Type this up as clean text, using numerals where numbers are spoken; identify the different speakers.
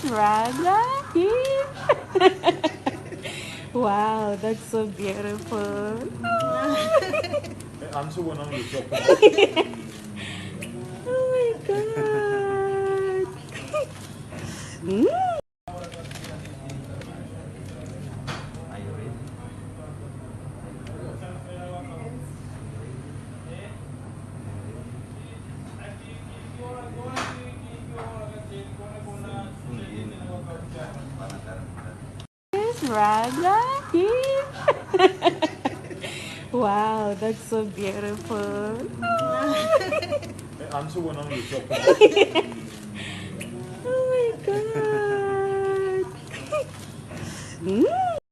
Speaker 1: Rana. Wow, that's so beautiful. Oh my god. Mm.
Speaker 2: Are you ready?
Speaker 1: Rana. Wow, that's so beautiful. Oh my god. Mm.